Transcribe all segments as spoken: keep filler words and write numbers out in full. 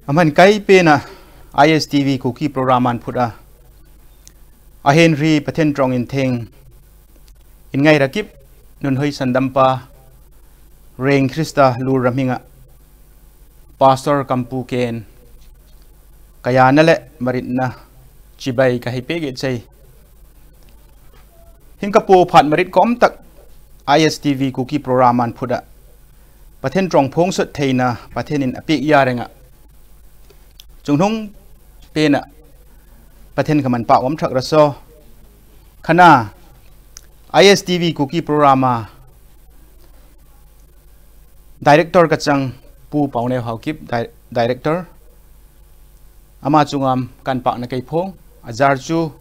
Aman kai pena I S T V Kuki program an phut a, a Henry Pathen trong in theng in ngai rakip nun hoi sandampa Reng Krista Lur Ramhinga Pastor Kampu Ken kayana le maritna chibai ka hei pege chei. Hingkapu phat marit kom tak I S T V Kuki program an phut a Pathen trong phong sot theina Pathen in apik ya renga chungnung pena Pathen kaman pa om thak raso. Khana I S T V Kuki program a director kachang Pu Pauneo Haokip, di-, director. Ama chungam kan pak na kei phong, ajar chu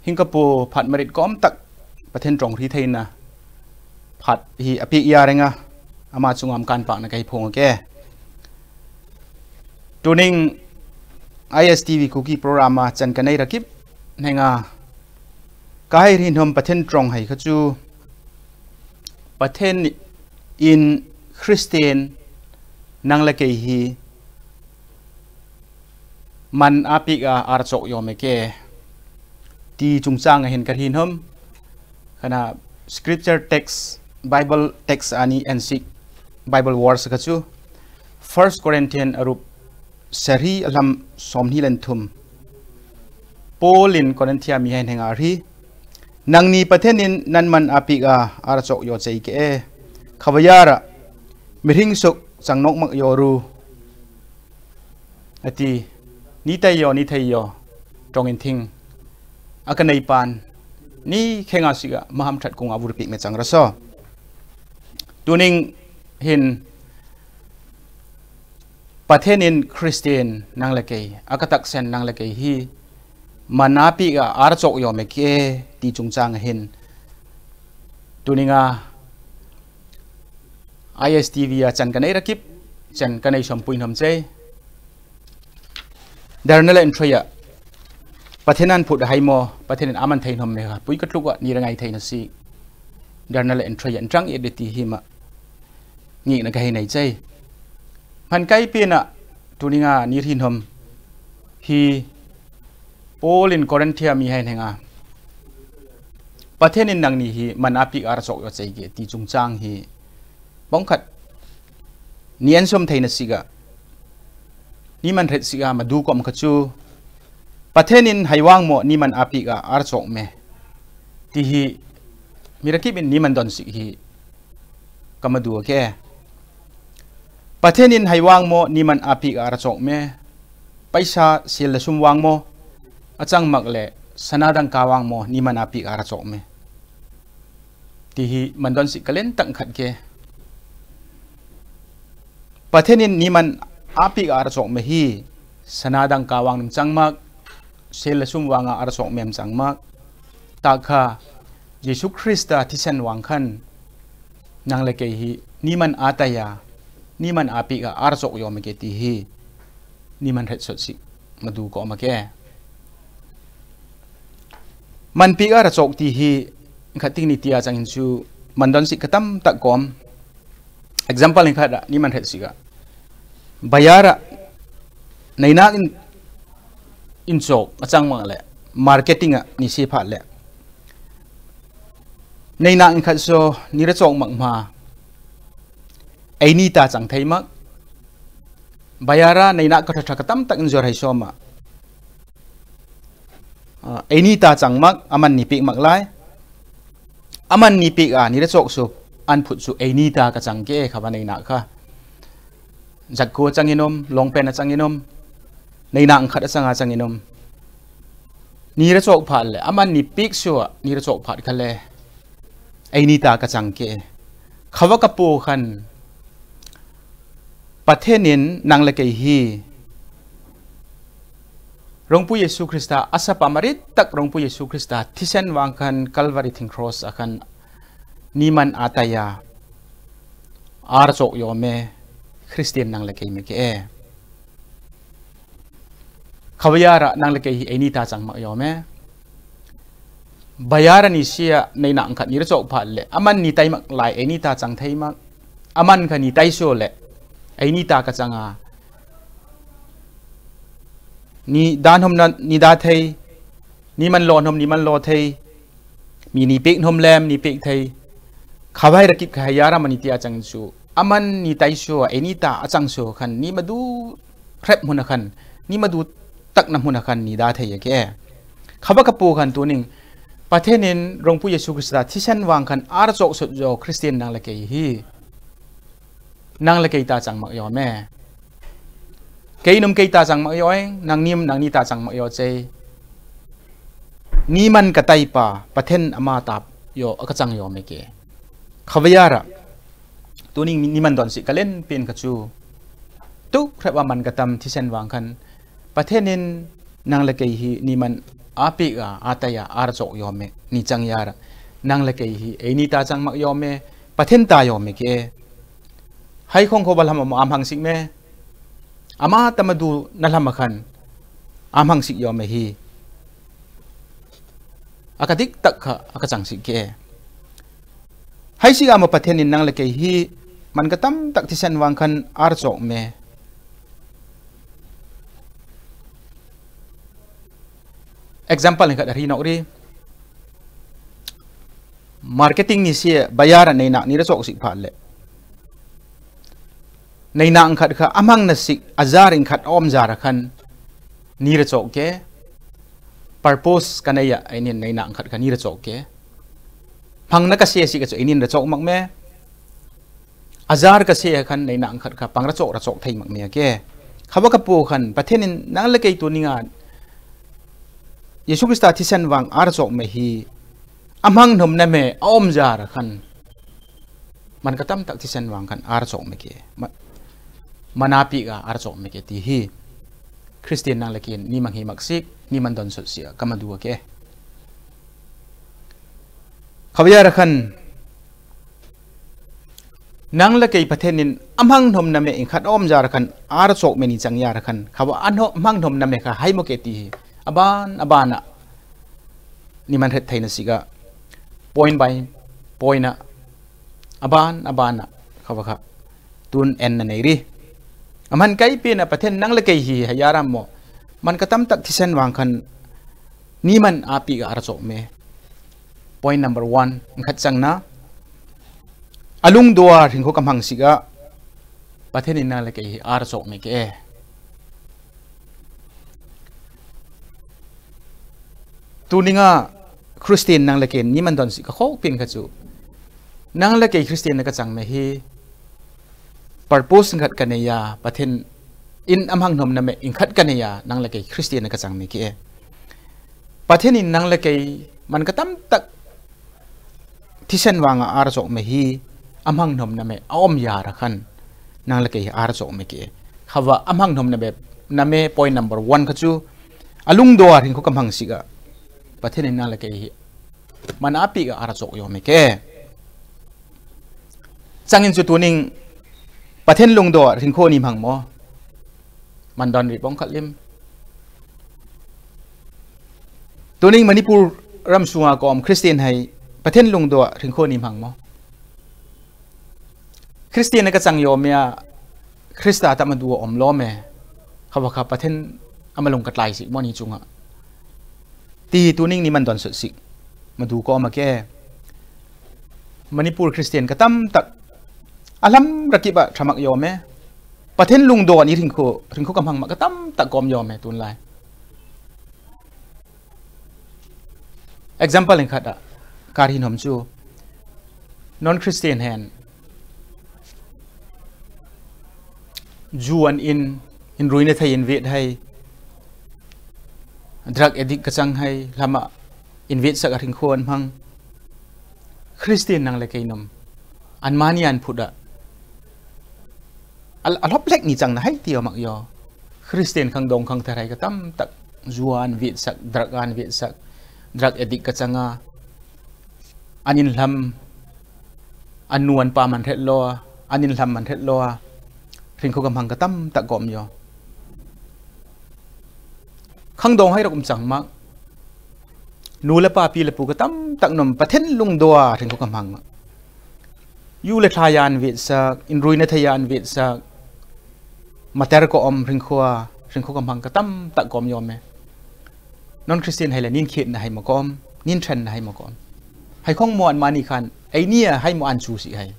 hingkapu phat marit kom tak Pathen trong ri theina phat hi apik ya renga ama chungam kan pak na kei phong ke. Tuning I S T V Kuki program a chan kanei rakip, nenga ka hei rin hom Pathen trong hei kha chu Pathen in Christian nang le kei hi man apik a archok yo me ke ti chungchang a hin ka rin hom. Khana scripture text, Bible text ani ensik Bible verse kha chu First Corinthian arup sari alam som ni len thum. Paul in Corinthia mi hen henga ri. Nangni Pathen in nan man apik a archok yo chei ke e. Khavayara miring suk chang nok mak yo ru. Ati, ni tai yo, ni thei yo, trong in thing. Aka nei pan, ni khenga sik a maham that kung a vur pik me chang raso. Tuning hin Pathen in Christian nang le kei, aka taksen nang le kei hi man apik a archok yo me ke ti chungchang a hin. Tuninga I S T V a chan kanei rakip, chan kanei som pui nom chei. Darna le introya Pathen an phut hai mo, Pathen in aman thei nom me ha, pui ka tluk a ni rangai thei na si. Darna le introya intrang e de ti hi ma. Ngi na ka hei nei chei. Man kai pena tuninga ni rin hom hi Paul in Corinthia mi hen henga Pathen in nangni hi man apik archok yo chei ke ti chungchang hi bong khat ni an som thei na sik a ni man ret sik a madu kom kha chu Pathen in hai wang mo ni man apik a archok me ti hi mi rakip in ni man don sik hi ka madu ke. Pathen in hai wang mo ni man apik a archok me. Paisa sil le sum wang mo, achang mak le sana dangka wang mo ni man apik a archok me. Ti hi man don sik kalen tang khat ke. Pathen in ni man apik a archok me hi sana dangka wang nim chang mak, sil le sum wang a archok me chang mak. Ta kha Jesu Christa thisen vang khan nang le kei hi ni man a taiya, ni man apik a archok yo me ke ti hi ni man ret sot sik madu ko ma ke. Man pik archok ti hi khat ting ni tia chang hin chu man don sik ka tam tak kom. Example in khat a ni man ret sik a. Bayara neinak in, in chok achang mang le marketing a ni si phat le. Neinak in khat so ni ra chok mak ma. Ei ni ta chang thei mak. Bayara neinak ka tha tha ka tam tak in jor hai so ma. Ah, ei ni ta chang mak, aman ni pik mak lai. Aman ni pik a, ni ra chok su, an phut su, ei ni ta ka chang ke, kha ba neinak kha. Jakku a chang in um, long pen a chang in um, neinak khat a chang a chang in um. Ni ra chok phat le, aman ni pik su a, ni ra chok phat kha le. Ei ni ta ka chang ke. Kha ba ka pu khan, Pathen in nang le kei hi. Rongpu Jesu Christa, a sapa marit tak Rongpu Jesu Christa, thisen vang khan Calvary thing cross a khan ni man a taiya. Archok yo me, Christian nang le kei me ke e. Kha ba ya ra nang le kei hi ei ni ta chang mak yo me. Bayara ni sia neinak khat ni ra chok phat le. Aman ni tai mak lai ei ni ta chang thei mak. Aman kha ni tai so le. Ei ni ta ka chang a. Ni dan hom na, ni da thei. Ni man lo hom, ni man lo thei. Mi ni pek hom lem, ni pek thei. Khavai rakip kha haya ram ani tia chang chu. Aman ni tai chu, ei ni ta a chang chu khan, ni madu rep hmun a khan, ni madu takna hmun a khan, ni da thei a ke. Khava ka pu khan tuning, Pathen in Rongpu Yesu Krista thisen vang khan ar chok sut jo Christian nang le kei hi. Nang le kei ta chang mak jo me. Kei num kei ta chang mak jo eng, nang nim, nang ni ta chang mak jo chei. Ni man ka tai pa, Pathen ama ta jo, a ka chang jo me ke. Khavaya ra. Tuning ni man don si ka len pen ka chu. Tu rep a man ka tam thisen vang khan. Pathen in nang le kei hi ni man a pi a, a tai a, ar chok jo me, ni chang ya ra. Nang le kei hi, ei ni ta chang mak jo me, Pathen ta jo me ke. Hai khong kho ba lam am hang sik me. Ama ta madu na lam a khan. Am hang sik jo me hi. A ka dik tak kha, a ka chang sik ke. Hai sik a mo Pathen in nang le kei hi, man ka tam tak thisen vang khan ar chok me. Example ni khat a ri nok ri. Marketing ni sia, bayar a nei nak ni ra chok sik phat le. Nei nak khat kha, amang na sik, a jar in khat om jar a khan, ni ra chok ke. Purpose ka nei a, ei nin nei nak khat kha, ni ra chok ke. Phang na ka sia sik a chu, ei nin ra chok mak me. A jar ka sia khan, nei nak khat kha, pang ra chok, ra chok thei mak me a ke. Khava ka pu khan, Pathen in nang le kei tuning a, Yesu Krista thisen vang ar chok me hi, amang hom na me, a om jar a khan. Man ka tam tak thisen vang khan ar chok me ke. Ma-, man a pi a ar chok me ke ti hi. Christian nang le kei ni mang hi mak sik, ni man don sut sia, ka madu a ke. Khavaya ra khan, nang le kei Pathen in amang hom na me in khat om jar a khan, ar chok me ni chang ya ra khan, khava an ho, amang hom na me kha hai mo ke ti hi. Aban, aban a. Ni man ret thei na sik a. Point by point a. Aban, aban a. Khava kha. Tun en na nei ri. Aman kai pi na Pathen nang le kei hi haya ram mo. Man ka tam tak thisen vang khan ni man a pi a ar chok me. Point number one, khat chang na. A lung do a ring kho ka mang sik a. Pathen in nang le kei hi ar chok me ke. Tuning a Christian nang le kei ni man don sik ka khok pen ka chu. Nang le kei Christian na ka chang me hi. Purpose khat ka nei a, Pathen in amang hom na me in khat ka nei a, nang le kei Christian na ka chang me ke. Pathen in nang le kei man ka tam tak thisen vang a ar chok me hi, amang hom na me, a om ya ra khan, nang le kei hi ar chok me ke. Khava amang hom na me, na me point number one ka chu, a lung do a ring kho ka mang sik a, Pathen in nang le kei hi, man a pi a ar chok jo me ke. Chang in chu tuning, Pathen lung do a ring kho ni mang mo. Man don ri pong khat lim. Tuning Manipur ram sunga kom Christian hai Pathen lung do a ring kho ni mang mo. Christian na ka chang jo me a Krista ta madu a om lo me. Khava kha Pathen ama lung ka tlai sik mo ni chunga. Ti tuning ni man don sut sik. Madu ko ma ke. Manipur Christian ka tam tak. A lam rakip a thamak jo me. Pathen lung do a ni ring kho, ring kho ka mang ma ka tam tak kom jo me tun lai. Example in khat a, kar hin hom chu, non Christian hen, ju an in, in ruina thei in vet hai, drug addict ka chang hai, lama in vet sak a ring kho an mang, Christian nang le kei nom, an mani an phut a, a, a lop lek ni chang na hai ti a mak jo. Christian khang dong khang tharai ka tam tak ju an vet sak, drug an vet sak, drug addict ka chang a. An in lam, an nu an pa man ret lo a, an in lam man ret lo a. Ring kho ka mang ka tam tak kom jo. Khang dong hai ra kum chang mak. Nu le pa pi le pu ka tam tak nom Pathen lung do a ring kho ka mang ma. Ju le tha jan vet sak, in ruina thei jan vet sak. Mater ko om ring kho a, Hringkho kamhang katam tak kom yom e. Non Christian hai le nin khet na hai ma kom, nin then na hai ma kom. Hai khong mo an mani khan, ei ni a hai mo an chu si hai.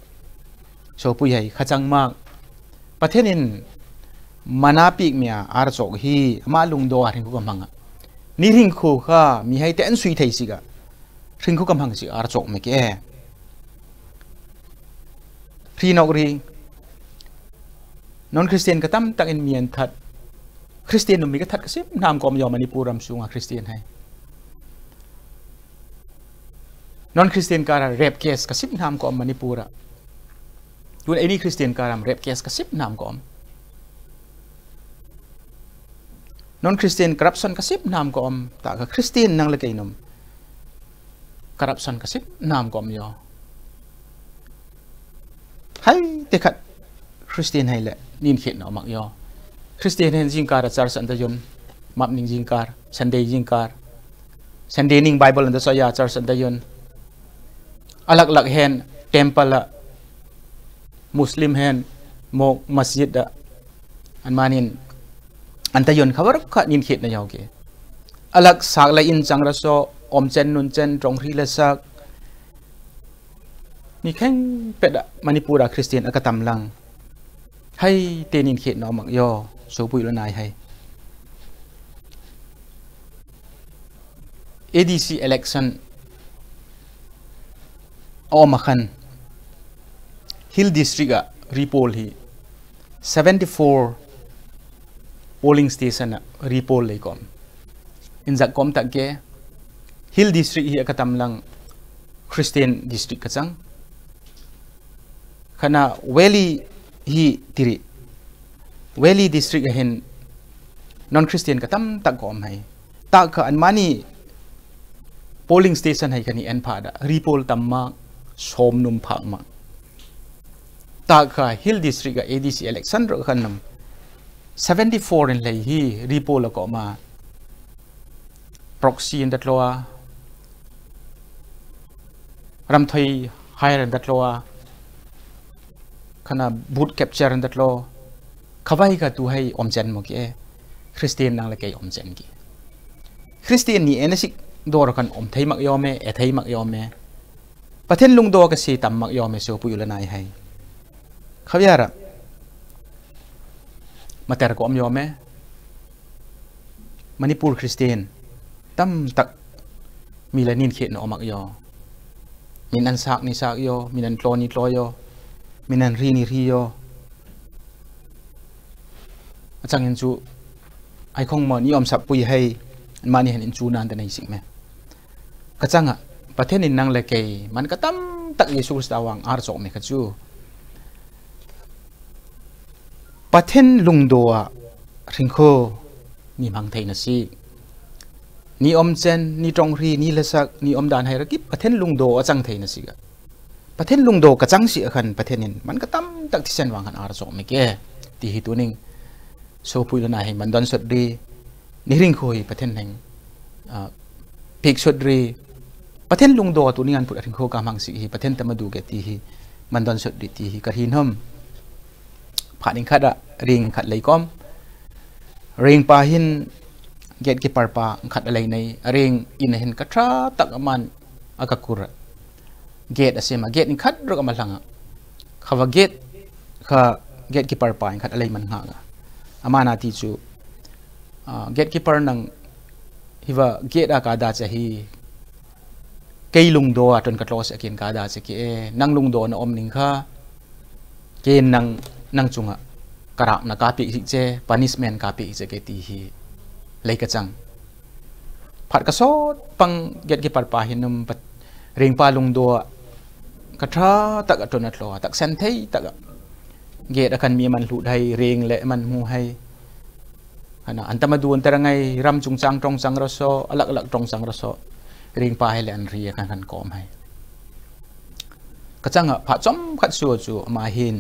So pui hai, kha chang mak. Pathen in mana pik mia ar chok hi, ama lungdo a hringkho kamhang a. Ni hringkho kha, mi hai te an sui thei si ga. Hringkho kamhang si ar chok me ke. Hri nok ri. Non Christian katam tak in mi an that. Christian num mi kathat kasim nam kom yom Manipur ram sunga Christian hai. Non Christian kara rape case kasim nam kom Manipur a. Tun any Christian kara rape case kasim nam kom. Non Christian corruption kasim nam kom. Ta ka Christian nang le kei num. Corruption kasim nam kom yo. Hai te khat Christian hai le nin khet na omak yo. Christian hen jingkar a church an da yon. Map ning jingkar, Sunday jingkar. Sunday ning Bible an da so ya church an da yon. Alak lak hen temple a Muslim hen mo masjid a an manin an ta yon khabar kha nin khet na yo ke. Alak sak la in chang ra so om chen nun chen trong hri la sak. Ni kheng pet a Manipur a Christian a katam lang. Hai te nin khet na omak yo, so pui lo nai hai. A D C election a om a khan Hill District a repoll hi seventy four polling station a repoll lei kom. In zak kom tak ke Hill District hi a katam lang Christian district kachang. Khana Valley hi tiri. Valley district a hin non Christian katam tak kom hai. Ta kha an mani polling station hai kani en pha da. Repoll tam ma som num phak ma. Ta kha Hill District a A D C election ro khan nam seventy four in lei hi repoll a kom a. Proxy in da tlo a. Ram thoi hai ran da tlo a. Khana boot capture in da tlo. Khavai ka tu hai om chen mo ki e. Christian nang le kei om chen ki. Christian ni e na sik dor khan om thei mak yom e, e thei mak yom e. Pathen lungdo ka si tam mak yom e so pui u la nai hai. Khavia ra. Mater ko om yom e. Manipur Christian tam tak mi la nin khet na omak yo. Min an sak ni sak yo, min an tlo ni tlo yo, min an ri ni ri yo. Achang in chu ai khong mo ni om sap pui hai, an mani han in chu nan da nei sik me. Kachanga Pathen in nang le kei man katam tak Jesu Christa vang ar chok me kha chu. Pathen lungdo a hringkho ni mang thei na si. Ni om chen, ni trong hri, ni lasak, ni om dan hai ra kip Pathen lungdo a chang thei na si ga. Pathen lungdo ka chang si a khan Pathen in man katam tak thisen vang khan ar chok me ke. Ti hi tuning so pui la na hai man don sot ri. Ni hringkho hi Pathen heng, ah, pik sot ri. Pathen lungdo tuning an put a hringkho ka mang si hi Pathen tama du ke ti hi man don sot ri ti hi ka hin hom. Pha ding khat a ring khat lei kom. Ring pa hin gatekeeper pa khat a lei nei. A ring in a hin ka tha tak a man a ka kur a. Gate a sem a, gate in khat ruk a ma lhang a. Khava gate kha gatekeeper pa in khat a lei man nga nga. A man a ti chu, ah, gatekeeper nang hiva gate a ka da che hi. Kei lungdo a ton ka tlo se kin ka da che ki e. Nang lungdo na om ning kha. Ken nang, nang chunga ka rap na ka pi sik che, punishment ka pi sik che ke ti hi lei ka chang. Phat ka sot pang gatekeeper pa hin um pat ring pa lungdo a ka tha tak a ton a tlo a tak sen thei tak a. Gate a kan mi man hlut hai, ring le man mu hai. Ana, an tama du an tara ngai ram chung chang trong chang ra so, alak alak trong chang ra so. Ring pa hai le an ri a kan kan kom hai. Ka chang a pha chom khat su chu ama hin.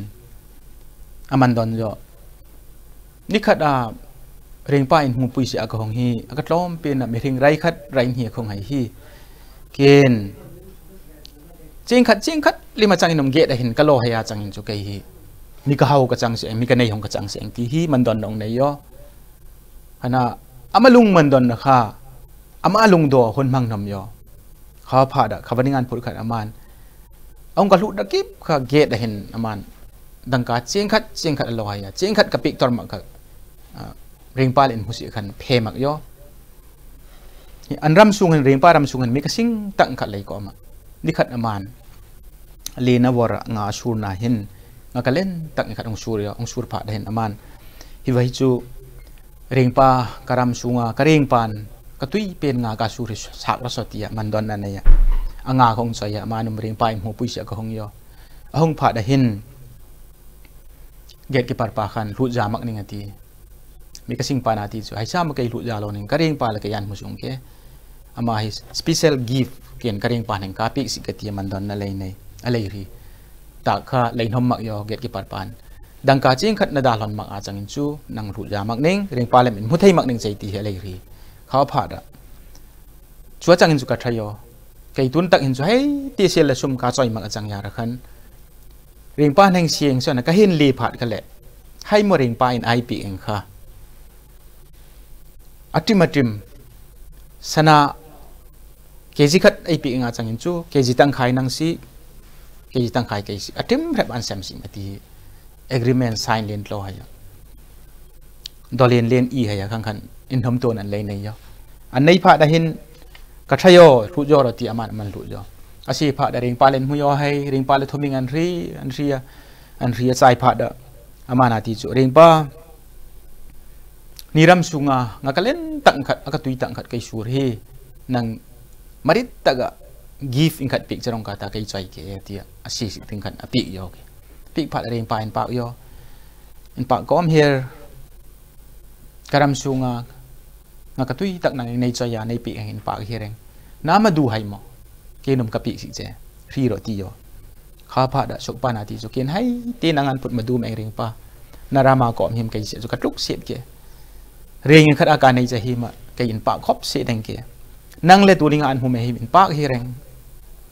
A man don jo. Ni khat a ring pa in hmu pui si a ka hong hi, a ka tlom pen a mi ring rai khat rai hi a khong hai hi. Ken. Ching khat, ching khat, lima chang in um gate a hin ka lo hai a chang in chu kei hi. Mi ka hau ka chang se, mi ka nei hong ka chang se, ti hi man don dong nei jo. Kana, ama lungmon donna kha, ama lungdoh hon mang nom jo. Kha phat a, kha vaningan phut khat aman. Ahung kalhut da kip kha gate a hin aman. Dangka cheng khat, cheng khat alo hai a. Cheng khat kapeh tor mak kha. Ah, Rengpa le in hmusi khan phe mak jo. An ram sung hin, Rengpa ram sung hin mi kasing tah khat lei ko ama. Nikhat aman. Lena vora nga asurna hin. Nga kalen tah khat hung sur jo, hung sur phat a hin aman. Hiva hi chu Rengpa karam sunga, karengpan, katui pen nga kasur hi sak la so tia, mandon na nei a. Anga kong choi a, aman um Rengpa in hmupui sia kahung jo. Ahung phat a hin, gatekeeper pa khan, lhut ja mak ning ati. Mi kasing pa nati chu, haisa ma kei lhut ja lou ning, karengpa la kei an hmu sung ke. Ama hi special gift ken karengpa neng kapeh si kati mandon na lei nei, alei ri. Tah kha lei nom mak jo, gatekeeper pan. Dangka cheng khat na dalhon mak a changin chu, nang lhut ja mak ning, Rengpa le min hmu thei mak ning chei ti hi alei ri. Kha phat a. Chua changin chu katha jo. Kei tun tah hin chu hei, ti sel la sum kachoi mak a chang ja ra khan. Rengpa neng sieng so na kahin le phat kha le. Hai mo Rengpa in ai peh eng kha. Atim atim. Sana K G khat ei peh nga changin chu, K G tangkhai nang si, K G tangkhai kei si. Atim rep an sem si mati agreement sign len tlo hai a. Dolen len i hai a khang khan in hom to nan lei nei jo. An nei phat a hin katha jo, lhut jo ro ti aman aman lhut jo. Asi phat a Rengpa len hmu jo hai, Rengpa le thuming an ri, an ri a, an ri a chai phat a. Aman ati chu, Rengpa, ni ram sunga, nga kalen tah khat, akatui tah khat kei sur hi, nang marit tah a gift in khat peh charong kata kei choi ke, tia, asi si ting khat apeh jo ke. Peh phat a Rengpa in pah jo. In pah kom her, karam sunga, nga katui tah nang nei choi a, nei peh in pah hi reng. Na madu hai mo, kei nom kapeh si che, ri ro ti jo. Kha phat a suk pa nati chu ken hai ti nang an put madu meng Rengpa. Na rama kom him kei se chu katluk set ke. Reng khat a kanei cha hi ma kei in pah khop se deng ke. Nang le tuni nga an hmu me him in pah hi reng.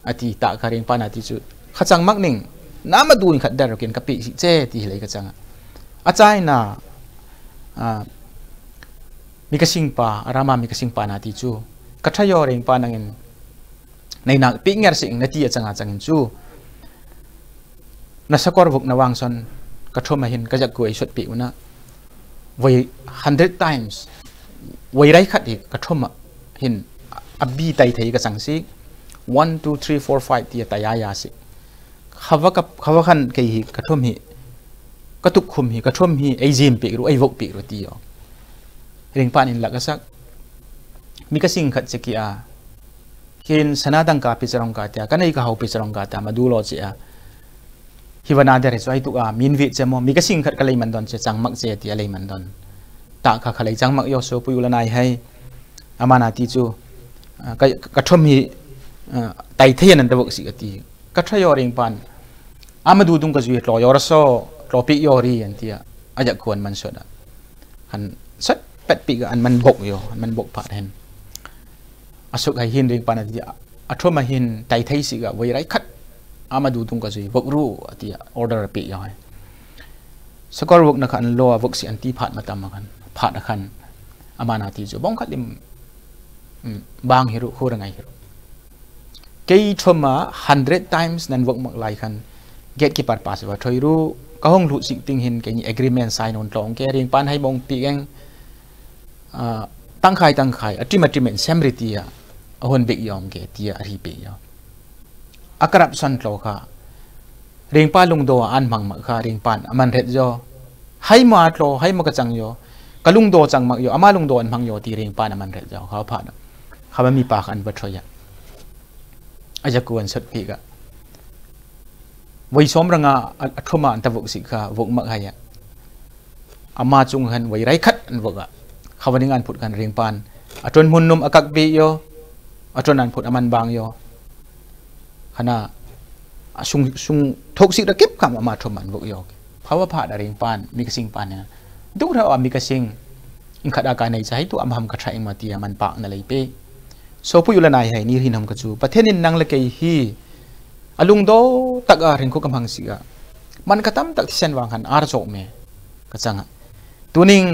Ati tah kha Rengpa nati chu. Kha chang mak ning. Na madu in khat der ken kapeh si che ti hi lei kachang a. Achaina, ah, mi kasing pa, arama mi kasing pa nati chu. Katha jo Rengpa nangin. Nei nak peh nger sing nati a chang a changin chu. Na sakor vuk na vang son kathum a hin kajak ku ei sot peh u na. Voi hundred times. Voi rai khat hi kathum a hin abi tai thei kachang si. One, two, three, four, five tia tai a ja si. Khava ka, khava khan kei hi kathum hi. Katuk khum hi, kathum hi, ei jim peh ru, ei vok peh ru ti jo. Rengpan in lak asak. Mi kasing khat che ki a. Ken sana dangka peh charong kata, kanei kahau peh charong kata, madu lo che a. Hi vana der chu ai tu a, min vi che mo, mi kasing khat kalei mandon che, chang mak che ti alei mandon. Tah kha khalei chang mak jo so pui u la nai hai. Aman ati chu, ah, ka, kathum hi, ah, tai thei nan da vok si kati. Katha jo Rengpan. Ama du dung kajui tlo jo ra so, tlo peh jo ri an tia. Ajak kuan man sot a. Han sat pet peh ga an man bok jo, an man bok phat hen. Asuk hai hin Rengpan ati a, athum a hin tai thei si ga voi rai khat. Ama du dung kajui vok ru ati a order peh jo hai. Sakor vok na khan lo a vok si an ti phat ma tam a khan. Phat a khan. Aman ati chu bong khat lim, mm, bang hi ru, khu ra ngai hi ru. Kei thum a hundred times nan vok mak lai khan gatekeeper pa se va thoi ru, ka hong lhut sik ting hin kei ni agreement sign un tlong ke Rengpan hai mong pi eng, ah, tangkhai tangkhai, atim atim in sem ri tia, ahon bek yom ke tia ari pe yom. A corruption tlo kha, Rengpa lungdo an mang mak kha, Rengpan aman ret jo. Hai ma tlo, hai ma ka chang jo. Ka lungdo chang mak jo, ama lungdo an mang jo ti Rengpan aman ret jo. Kha pha na. Kha ba mi pa khan va thoi ya. A ja kuan sot pi ka. Voi som ranga a, a thuma an ta vok sik kha, vok mak hai ya. Ama chung khan voi rai khat an vok a. Kha va ning an phut khan Rengpan. A ton mun num a kak pi jo. A ton an phut aman bang jo. Khana, a sung, sung thok sik ra kip kam ama thum an vok jo. Phawa pha da Rengpan, mi ka sing pan ya. Duk ra a mi ka sing. In khat a ka nei cha hai tu am ham ka tha ing ma ti aman pak na lei pe. So pu yu la nai hai ni rin ham ka chu. Pathen in nang le kei hi. A lungdo tak a ring khu kam hang sik a. Man ka tam tak thisen vang khan ar chok me. Ka chang a. Tuning,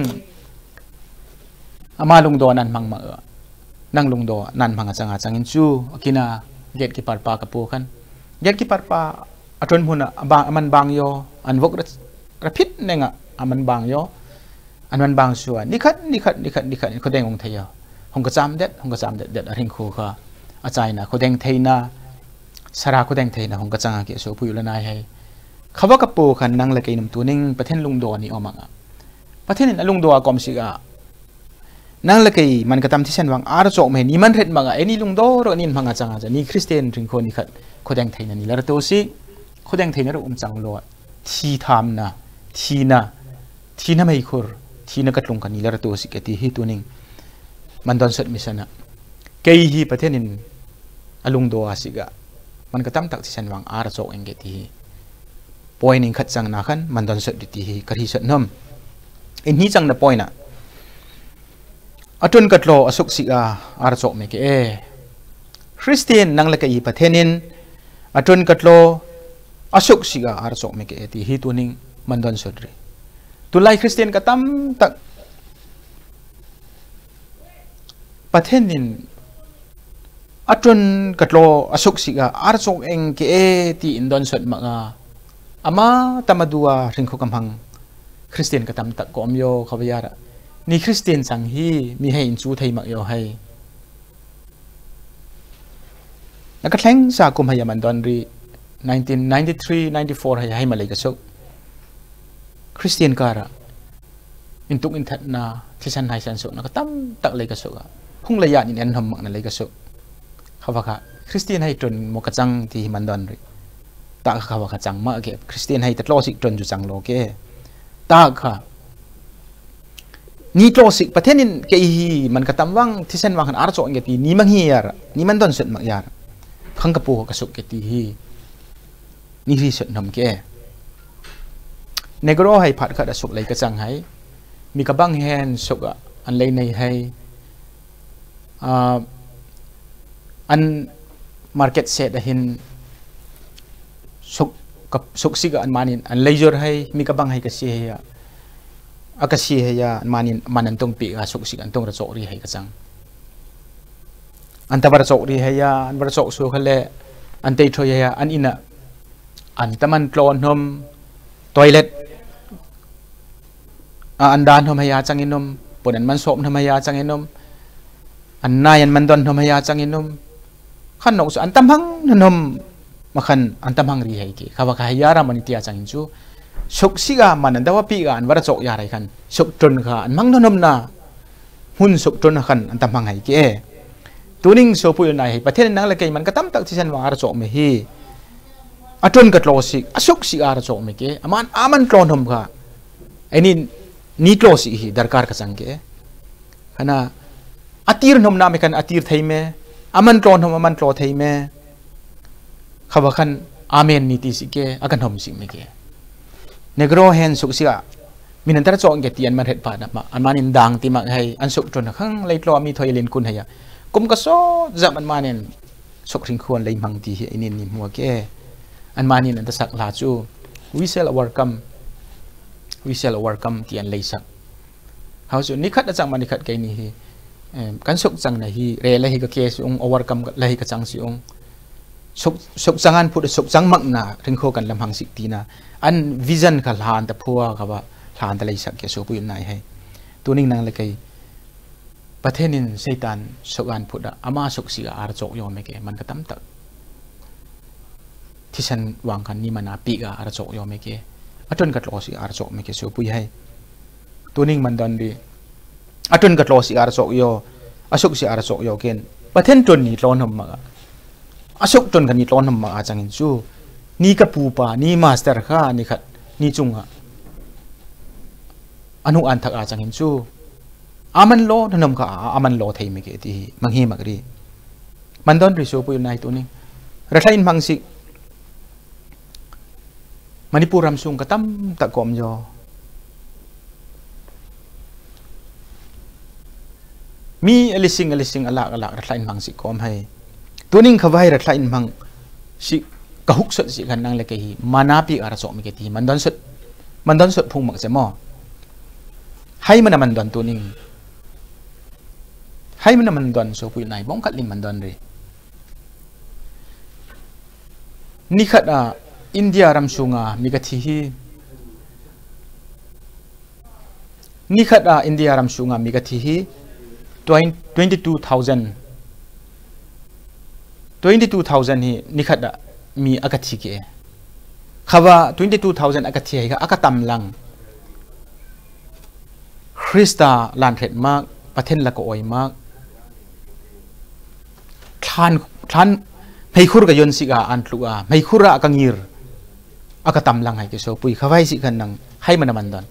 Ama lungdoh nan mang ma, nang lungdoh nan mang a chang a chang in chu, akina gatekeeper pa ka pu khan. Gatekeeper pa, atun hmun a, aba, aman bang yo, an vok ra, ra phit neng a, aman bang yo, an man bang sua, nikhat, nikhat, nikhat, nikhat, khodeng hung thei yo. Hung ka cham det, hung ka cham det, det, a ring khu kha, a chaina, khodeng theina, sara khodeng theina, hung ka chang a ki so pui u la nai hai. Khava ka pu khan nang le kei num tuning, Pathen lungdoh ni om a nga. Pathen in a lungdoh a kom si a, nang le kei man ka tam thisen vang ar chok me ni man ret manga, eni lungdoh ro nin manga changa cha ni Christian ring kho ni khat khodeng theina ni lar to si, khodeng theina ro um chang lo, thi thamna, thina, thina mei khur, thina ka tlung ka ni lar to si ke ti hi tuning man don sot mi sana. Kei hi Pathen in a lungdoh a si ga, man ka tam tak thisen vang ar chok eng ke ti hi. Point in khat chang na khan, man don sot di ti hi, ka ri sot nom. In hi chang na point a. Atun ka tlo, a suk si a, ar chok me ke e. Christian nang le kei Pathen in, atun ka tlo, a suk si a, ar chok me ke e, ti hi tuning man don sot ri. Tulai Christian ka tam tak Pathen in atun ka tlo a suk si a, ar chok eng ke e ti in don sot ma a. Ama tama dua ring khu kam hang Christian ka tam tak kom yo kha vaya ra. Ni Christian chang hi mi hai in chu thei mak yo hai. Na ka thleng sa kum hai a man don ri nineteen ninety-three, ninety-four hai, hai ma lei ka suk. Christian ka ra. In tuk in that na, thisan hai san suk na ka tam tak lei ka suk a. Hung lei a nin en hom mak na lei ka suk. Kha va kha, Christian hai tun mo ka chang ti hi man don ri. Ta kha va kha chang ma ke, Christian hai ta tlo sik tun ju chang lo ke. Ta kha. Ni tlo sik, Pathen in kei hi man ka tam vang, thisan vang han ar chok nge ti, ni mang hi yar, ni man don sut mak yar. Khang ka pu ka suk ke ti hi. Ni ri sut nom ke. Negro hai phat khat a suk lei ka chang hai. Mi ka bang hen suk a, an lei nei hai. Ah, an market set a hin suk, ka, suk sik a an manin, an lei jor hai, mi ka bang hai ka si hai a. A ka si hai a, an manin, man an tong pi a suk sik an tong ra chok ri hai ka chang. An ta var chok ri hai a, an var chok su kha le, an tei thoi hai a, an ina, an ta man tlon hom, toilet, a, an dan hom hai a chang in um, pon an man sop hom hai a chang in um, an nai an man don hom hai a chang in um, khan nok su an tam hang non hom, ma khan an tam hang ri hai ke, kha va kha hai a ra mani ti a chang in chu, suk sik a man an da va pi a an var chok ya rai khan, suk tun kha an mang non hom na, Hun suk tun a khan an tam hang hai ke. Tuning so pui nai hai. Pathen nang le kei man ka tam tak thisan vang ar chok me hi. A tun ka tlo sik, a suk sik ar chok me ke. A man, a man tlo nom kha. Ani ni tlo sik hi darkar ka chang ke. Khana a tir nom na me khan a tir thei me. A man tlo nom, a man tlo thei me. Kha va khan amen ni ti sik ke, a kan hom sik me ke. Negro hen suk sik a. Min an tar chok ke ti an man het pa na ma. An man in dang ti mak hai, an suk tun khang lei tlo mi thoi lin kun hai a. Kum ka so jam an man in suk ring khuan lei mang ti hi inin ni mua ke. An man in an ta sak la chu. We shall overcome. We shall overcome ti an lei sak. Hau chu ni khat a chang ma ni khat kei ni hi. Em, kan suk chang na hi, re la hi ka ke si ung, overcome la hi ka chang si ung. Suk, suk chang an phut, suk chang mak na, ring kho kan lam hang sik ti na. An vision kha hlan ta phua kha va, hlan ta lei sak ke so pui nai hai. Tuning nang le kei. Pathen in Satan suk an phut a, ama suk sik a ar chok yo me ke, man ka tam tak. Thisan vang khan ni man a pi a ar chok yo me ke. A tun ka tlo sik ar chok me ke so pui hai. Tuning man don di. A tun ka tlo sik ar chok yo. A suk sik ar chok yo ken. Pathen tun ni tlo nom ma. A suk tun ka ni tlo nom ma a chang in chu. Ni ka pu pa, ni master kha, ni khat, ni chung a. Anu an thak a chang in chu. A man lo, na nom kha a, a man lo thei me ke ti hi. Mang hi mak ri. Man don ri so pui nai tuning. Ra thlai in mang sik. Manipur ram sung ka tam tak kom jo. Mi a lising, a lising, a lak, a lak, ra thlai in mang sik kom hai. Tuning kha vai ra thlai in mang sik ka huk sot sik khan nang le kei hi. Mana pi ara sok mi ke ti. Man don sot, man don sot phung mak se mo. Hai mana man don tuning. Hai mana man don, sopui nai, bong khat ling man don ri. Nikhat a India ram sunga mi ka thi hi. Nikhat a India ram sunga mi ka thi hi twenty-two thousand. Twenty-two thousand hi nikhat a mi a ka thi ke. Khava twenty-two thousand a ka thi hi kha a ka tam lang. Krista lan ret mak, Pathen la ka oi mak. Thlan, thlan, meikhur ka yon sik a, an tlu a, meikhur a ka ngir. A ka tam lang hai ke sopui, khavai sik khan nang, hai mana man don.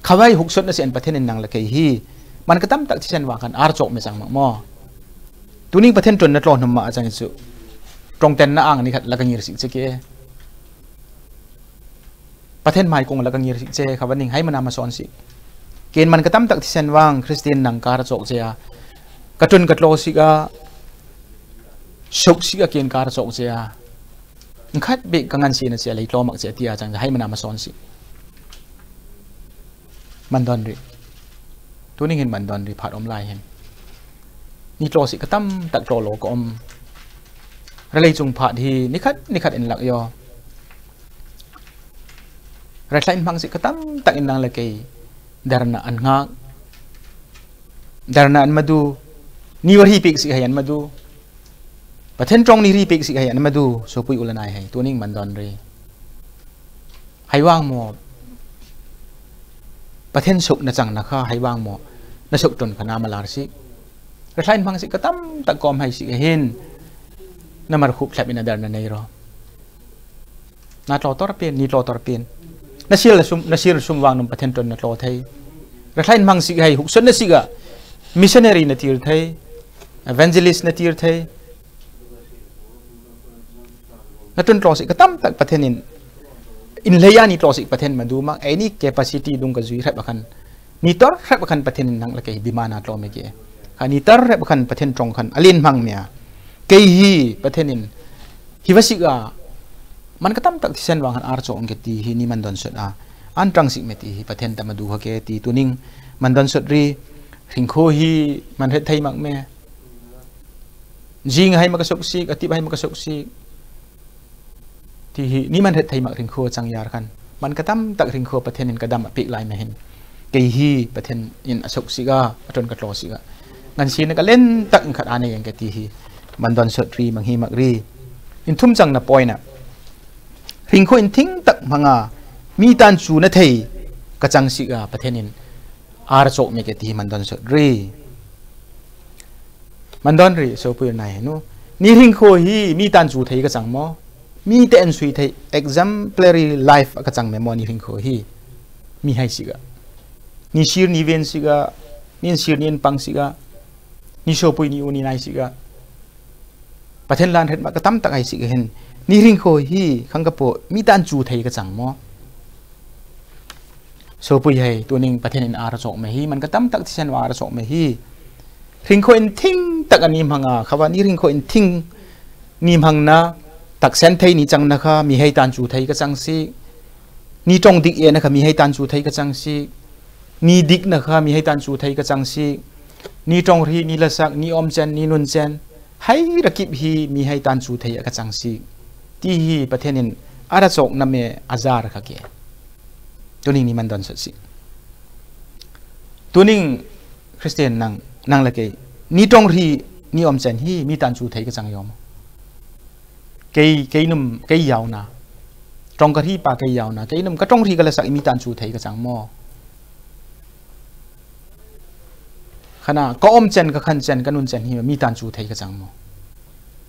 Khavai huksot na sen Pathen in nang la kei hi, man ka tam tak thisen vang khan ar chok me chang mak mo. Tuning Pathen ton na tlo hnum ma a chang chu. Trong ten na ang nikhat la ka ngir sik che ke. Pathen mai kong la ka ngir sik che, khava ning hai mana ma son sik. Ken man ka tam tak thisen vang, Christian nang kar chok che a. Ka ton ka tlo sik a, sok sik a ken kar chok che a. Khat bek ka ngan si na che lei tlo mak che tia chang hai mana ma son sik. Man don ri. Tuning hin man don ri phat om lai hin. Ni tlo sik ka tam tak tlo lo ka om. Ralei chung phat hi nikhat, nikhat in lak yo. Ratlai in hmang sik ka tam tak in nang la kei. Darna an ngak. Darna an madu. Ni wa ri pik sik hai an madu. Pathen trong ni ri pik sik hai an madu. Sopui u la nai hai. Tuning man don ri. Hai vang mo. Pathen sok na chang na kha hai vang mo. Na sok ton kha na ma lar sik. Ratlai in hmang sik ka tam tak kom hai sik hin. Na mar khup thlep in a darna nei ro. Na tlo tor pen, ni tlo tor pen. Na sil sum, na sil sum vang num Pathen ton na tlo thei. Ratlai in hmang sik hai huksot na sik a. Missionary na tir thei. Evangelist na tir thei. Na ton tlo sik ka tam tak Pathen in. In lei a ni tlo sik Pathen ma du mak. Ei ni capacity dung ka zui rep a khan. Ni tor rep a khan Pathen in nang la kei demand a tlo me ke. Kha ni tor rep a khan Pathen trong khan. Alin hmang me a. Kei hi Pathen in. Hi va sik a. Man ka tam tak thisen vang khan ar chok ke ti hi ni man don sot a. An tang sik me ti hi Pathen ta ma du ha ke ti tuning man don sot ri. Hringkho hi man ret thei mak me. Jing hai ma ka sok sik, a tip hai ma ka sok sik. Ti hi, ni man ret thei mak hringkho chang yar khan. Man ka tam tak hringkho Pathen in ka dam a pik lai ma hin. Kei hi Pathen in a sok sik a, a ton ka tlo sik a. Ngan si na ka len tak in khat a nei yang ka ti hi. Man don sot ri, mang hi mak ri. In thum chang na poi na. Hringkho in thing tak hmang a, mi tan chu na thei ka chang sik a, Pathen in. Ar chok me ke ti hi man don sot ri. Man don ri, sopui nai nu. Ni hringkho hi, mi tan chu thei ka chang mo. Mi te en sui thei, exemplary life ka chang me mo ni hringkho hi. Mi hai sik a. Ni sir ni ven sik a, ni in sir ni in pang sik a. Ni sopui ni u ni nai sik a. Pathen lan ret ma ka tam tak hai sik a hin. Ni hringkho hi, khang ka po, mi tan chu thei ka chang mo. Sopui hai, tuning Pathen in ar chok me hi, man ka tam tak thisen vang ar chok me hi. Hringkho in thing tak a ni hmang a, khava ni hringkho in thing ni hmang na, tak sen thei ni chang na kha, mi hai tan chu thei ka chang sik. Ni trong dik e na kha, mi hai tan chu thei ka chang sik. Ni dik na kha, mi hai tan chu thei ka chang sik. Ni trong ri, ni la sak, ni om chen, ni nun chen. Hai ra kip hi, mi hai tan chu thei a ka chang sik. Ti hi, Pathen in ar chok na me a zar kha ke. Tuning ni man don sot sik. Tuning Christian nang, nang la kei. Ni trong ri, ni om chen hi, mi tan chu thei ka chang yom. Kei, kei num, kei yau na. Trong ka ri pa kei yau na. Kei num ka trong ri ka la sak mi tan chu thei ka chang mo. Khana, ka om chen, ka khan chen, ka nun chen hi mi tan chu thei ka chang mo.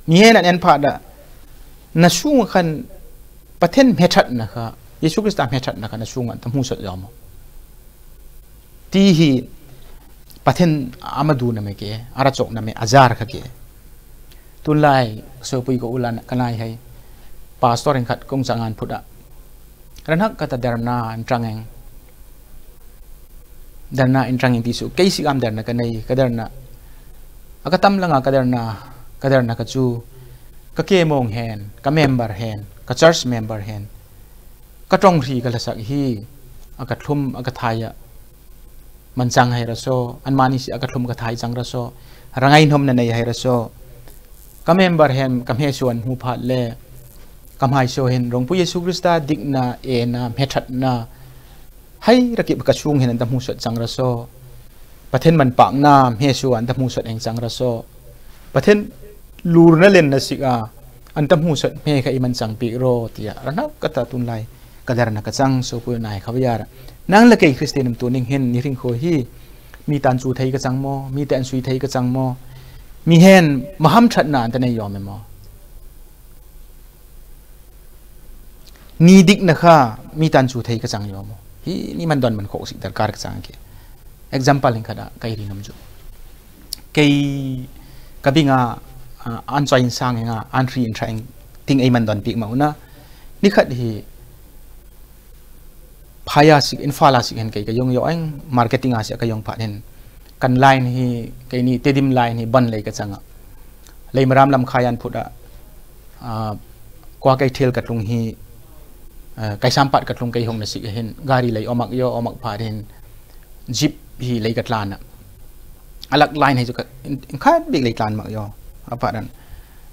Mi he nan en pha da. Na sung khan Pathen hme that na kha. Yesu Krista hme that na kha na sung an ta mu sot yom mo. Ti hi Pathen ama du na me ke, ara chok na me, a zar kha ke. Tun lai, sopui ko ulan ka nai hai. Pastor in khat kong chang an phut a. Ran hak ka ta darna an chang eng. Darna in chang eng ti su. Kei si am darna ka nei, ka darna. A ka tam langa ka darna, ka darna ka chu. Ka ke mong hen, ka member hen, ka church member hen. Ka trong ri ka la sak hi, a ka thlum, a ka thai a. manchang hai raso, anmani si a ka thlum ka thai chang raso, rangai nomna nei hai raso, ka member hem ka hmesu an hmu phat le, ka hmaisu hin Rongpu Jesu Krista dikna, ena, hmethatna, hai rakip ka sung hin an ta hmusot chang raso, Pathen manpakna hmesu an ta hmusot eng chang raso, Pathen lurna lenna sik a an ta hmusot hme kha i manchang pi ro tia ranau ka ta tunlai ka darna ka chang so pu nai kha via ra. Nang le kei Christian um tuning hin ni ring kho hi mi tan chu thei ka chang mo, mi te an sui thei ka chang mo, mi hen maham thatna an ta nei yom mo. Ni dikna kha mi tan chu thei ka chang yom mo. Hi ni man don man kho sik darkar ka chang ke. Example hin kha da kai ri nam chu. Kei ka binga, ah, an choi in sang enga, an ri in thaing ting ei man don pik ma una. Ni khat hi phaya sik, Imphal a sik hen kei ka yong yo eng, marketing a sik ka yong phat hen. Kan line hi, kei ni Tedim line hi ban lei ka changa. Leimaram lam khayan phut a, ah, kwa kei thil ka tlung hi, ah, Kaisampat ka tlung kei hong na sik hin, gari lei omak yo, omak phat hin, jeep hi lei ka tlan a. Alak line hi chu ka, in, in khat bik lei tlan mak yo. Apa dan.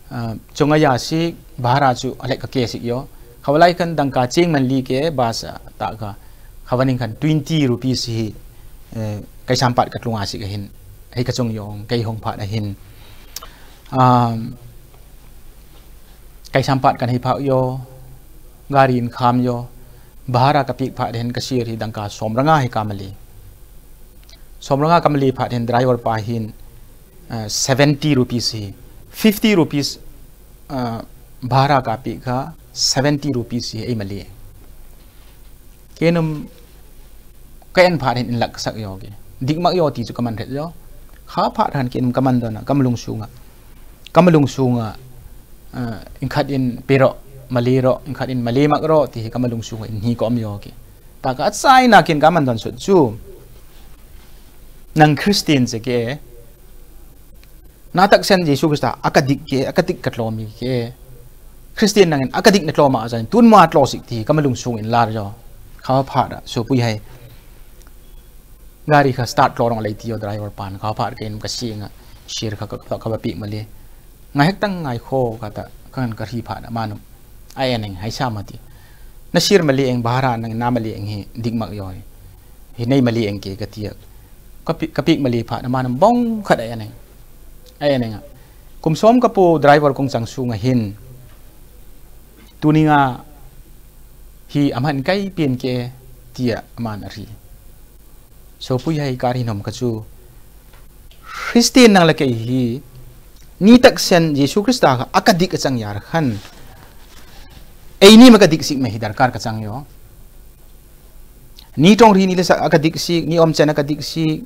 Ah, chunga ya sik, bhara chu alek ka ke sik yo. Khavalai kan dangka ching man li ke, bus a ta ka. Khavaning kan twenty rupees hi, eh, Kaisampat ka tlung a sik hin. Hei ka chung yo, kei hong phat a hin. Um, Kaisampat kan hi phak yo, gari in kham yo, bhara ka pik phat hin ka sir hi dangka som ranga hi ka mali. Som ranga ka mali phat hin driver pa hin, uh, seventy rupees hi, fifty rupees, uh, bhara ka pik kha seventy rupees hi ei mali. Kei num ka en phat hin in lak sak yo ke. Dik mak yo ti chu ka man ret yo. Kha phat han kei num ka man don a, ka malung sunga. Ka malung sunga, ah, in khat in pe ro, mali ro, in khat in mali mak ro, ti hi ka malung sunga in hi ka om yo ke. Ta ka chai na kin ka man don sut chu. Nang Christian che ke. Na tak sen Jesu Krista, a ka dik ke, a ka dik ka tlo mi ke. Christian nangin, a ka dik na tlo ma a zan, tun ma tlo sik ti, ka malung sung in lar jo. Kha phat a, so pui hai. Gari kha start tlo rong lei ti yo driver pan, kha phat ke in ka sing a, sir kha ka, ka, ka ba pi mali. Ngai hek tang ngai kho ka ta, ka ngan ka ri phat a, manu. A en eng, hai sa ma ti. Na sir mali eng, bhara nang na mali eng hi, dik mak yo hi. Hi nei mali eng ke ka ti a. Ka pi, ka pik mali phat a, manu bong khat a en eng. A en eng a. Kum som ka pu driver kong chang sunga hin. Tuninga hi aman kai pin ke tia aman a ri. So pui hai ka ri nom ka chu. Christian nang la kei hi. Ni tak sen Jesu Krista kha a ka dik a chang yar khan. Ei ni ma ka dik sik me hi darkar ka chang yo. Ni tong ri ni le sak a ka dik sik, ni om chen a ka dik sik.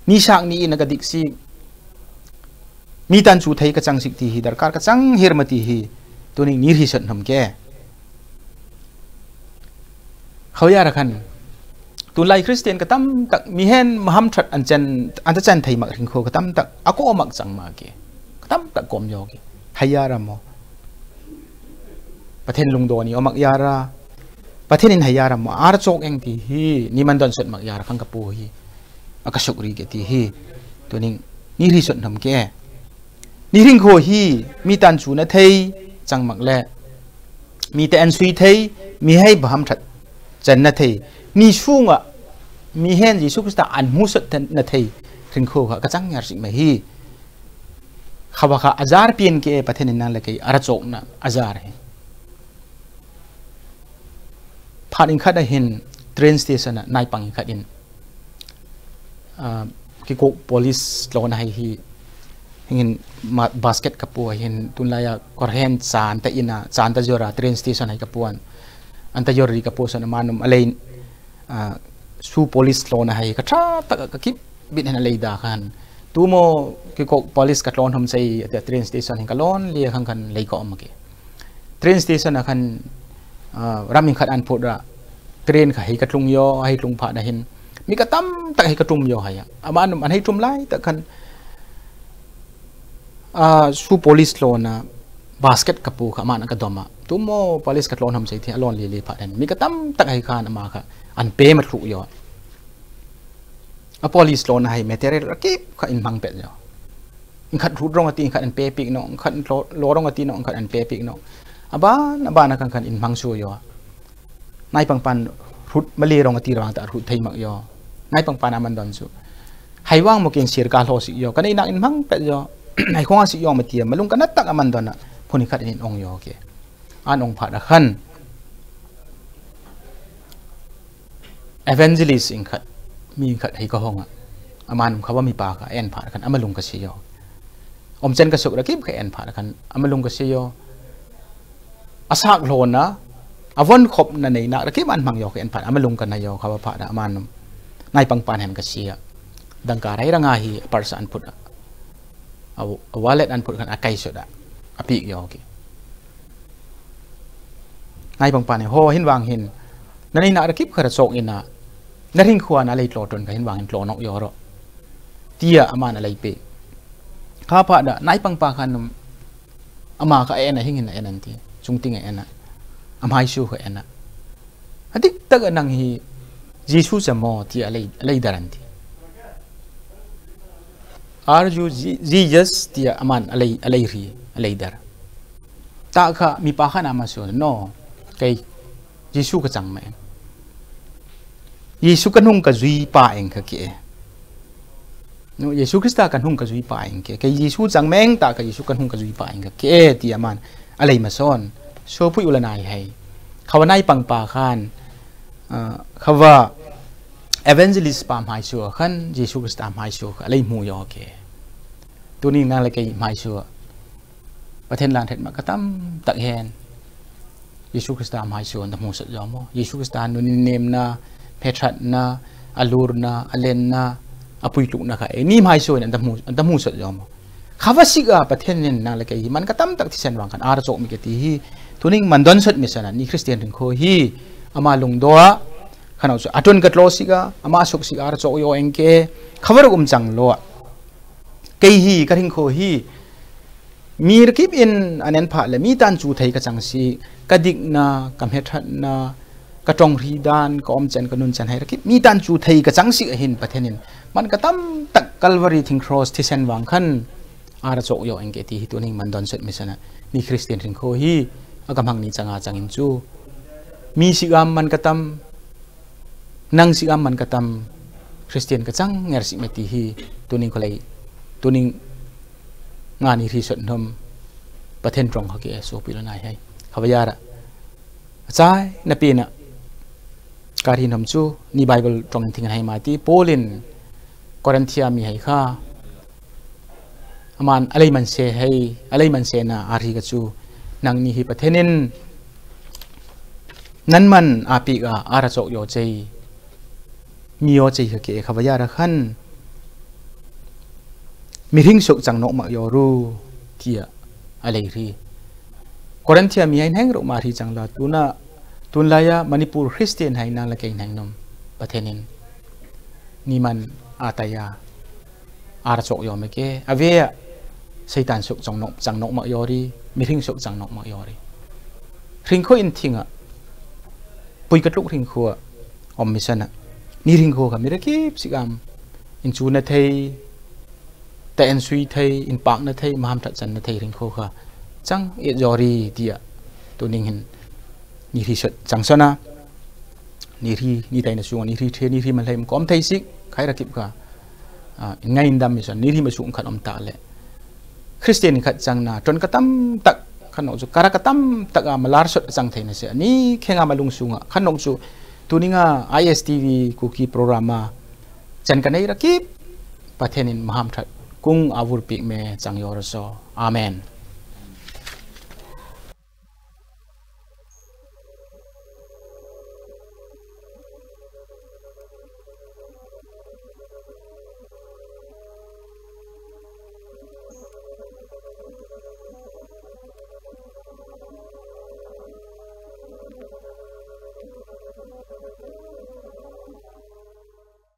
Ni sak ni in a ka dik sik. Mi tan chu thei ka chang sik ti hi, darkar ka chang hir ma ti hi. Tuning ni ri sot nom ke. Khawya ra khan. Tulai Christian ka tam tak, mi hen maham that an chen, an ta chen thei mak ring kho ka tam tak, a ko mak chang ma ke. Ka tam tak kom yo ke. Haya ra mo. Pathen lungdon ni o mak ya ra. Pathen in haya ra mo. Ar chok eng ti hi, ni man don sot mak ya ra khang ka pu hi. A ka suk ri ke ti hi. Tuning ni ri sot nom ke. Ni ring kho hi mi tan chu na thei chang mak le. Mi te an sui thei, mi hai baham that chan na thei. Ni sunga mi hen Jesu Krista an mu sot na thei. Ring kho kha ka chang yar sik ma hi. Khawa kha azar pian ke Pathen in nang le kei ara chok na azar hi. Phat in khat a hin train station a nai pang in khat in, ah, kikok police lona hai hi hingin ma-, basket ka pu a hin tunlai a kor hen chan ta in a, chan ta jora train station hai ka pu an, an ta jor ri ka pu san a manum a lei, ah, su police lona hai ka tha ta ka kip bit hen a lei da khan. Tu mo kikok police ka tlon hom sei ati a train station hin ka lon le khan khan lei ka om ke. Train station a khan, ah, ram in khat an phut ra. Train kha hei ka tlung yo, hei tlung phat na hin. Mi ka tam tak hei ka tum yo hai a. Aman an hei tum lai tak khan, ah, su police lona basket ka pu kha aman ka dom a. Tu mo police ka tlon hom sei thi a lon le le phat hen. Mi ka tam tak hei khan ama kha an pe ma thluk yo. a polish lona hai material rakip kha in hmang pet jo. In khat rut rong ati, in khat an pe pik no, in khat lo, lo rong ati no, in khat an pe pik no. Aban, aban a khan khan in hmang su jo. Nai pangpan rut mali rong ati rong ta rut thei mak jo. Nai pangpan aman don su. Hai vang mo kin sir ka lo si jo. Ka nei nak in hmang pet jo. Hai khong si jo ma tia. Malung ka na tak aman don a. Phun in khat in ong jo ke. An ong phat a khan. Evangelist in khat, mi in khat hei ka hong a. Aman um kha va mi pa kha en phat khan, ama lung ka si jo. Om chen ka suk rakip kha en phat khan, ama lung ka si jo. A sak lona, a von khop na nei nak rakip an hmang jo kha en phat, ama lung ka na jo kha va phat a, aman um. Nai pangpan hen ka si a. Dang ka rai ranga hi, a purse an phut a. A, a wallet an phut khan, a kai sut a. A pik jo ki. Nai pangpan e, ho hin vang hin, na nei nak rakip kha ra chok in a, na ring khua na lei tlo ton kha hin vang hin tlo nok jo ro. Tia aman a lei pe. Kha pha da, nai pangpa khan um, ama kha en a hing hin a en an ti. Chung ting a en a. Amhai su kha en a. A dik tak a nang hi, Jesu cha mo tia a lei, a lei dar an ti. Are you Je-, Jesus tia aman a lei, a lei ri, a lei dar. Ta kha mi pa khan ama su, no, kei Jesu ka chang ma eng. Jesu ka nung ka zui pa eng kha ke. No, Jesu Krista ka nung ka zui pa eng ke. Kei Jesu chang ma eng ta kha Jesu ka nung ka zui pa eng kha ke, tia aman a lei ma son. So pui u la nai hai. Kha va nai pangpa khan, ah, kha va evangelist pa hmai su khan, Jesu Krista hmai su kha a lei mu jo ke. Tuning nang le kei hmai su. Pathen lang thet ma ka tam tak hen. Jesu Krista hmai su na mu sat jo mo. Jesu Krista nun in nem na, phe that na, a lur na, a len na, a pui tluk na kha. E ni hmai su na da mu, da mu sat jo mo. Kha va sik a Pathen in nang le kei hi man ka tam tak thisen vang khan ar chok mi ke ti hi. Tuning man don sat mi sana ni Christian ring kho hi. Ama lung do a. Khan au chu. A tun ka tlo sik a. Ama suk sik ar chok jo eng ke. Kha va ru um chang lo a. Kei hi ka ring kho hi. Mi rakip in an en pha le mi tan chu thei ka chang si, ka dik na, ka hme that na, ka tong ri dan, ka om chen, ka nun chen hai rakip. Mi tan chu thei ka chang si ahin Pathen in. Man ka tam tak Calvary thing cross thisen vang khan. Ara chok jo eng ke ti hi tuning man don set mi sana. Ni Christian ring kho hi, a ka hmang ni changa chang in chu. Mi si gam man ka tam, nang si gam man ka tam, Christian ka chang nger si me ti hi, tuning ko lei, tuning nga ni ri sot nom, Pathen trong ha ke so pi lo nai hai. Kha va ya ra. Achai, na pi na. Ka ri nom chu, ni Bible trong thing hai ma ti, Paul in Corinthia mi hai kha. Aman, a lei man se hai, a lei man se na, a ri ka chu. Nang ni hi Pathen in, nan man a pi ka, ara chok jo chei. Mi jo chei ka ke kha va ya ra khan. Mi ring sok chang nok mak jo ru, tia a lei ri. Corinthia mi hai neng ro ma ri chang la, tuna, tun la ya Manipur Christian hai nang la kei neng nom. Pathen in, ni man a ta ya. Ara chok jo me ke, a ve a, Satan sok chang nok, chang nok mak jo ri, mi ring sok chang nok mak jo ri. Ring kho in thing a, pui ka tluk ring kho a, om mi sana. Ni ring kho kha mi ra kip si gam. In chu na thei, ta en sui thei, in pak na thei, maham that chan na thei ring kho kha. Chang e jo ri tia, tuning hin, ni ri sot chang sana. Ni ri, ni tai na sunga, ni ri the, ni ri man lei, kom thei sik, khai ra kip kha. Ah, ngai in dam mi son, ni ri ma sung khat om ta le. Christian khat chang na, ton ka tam tak, khan no chu, kara ka tam tak a, ma lar sot chang thei na se, ni khenga ma lung sunga, khan no chu, tuninga I S T V Kuki program a, chan ka nei ra kip, Pathen in maham that, kung a vur pik me chang jo ra so. Amen.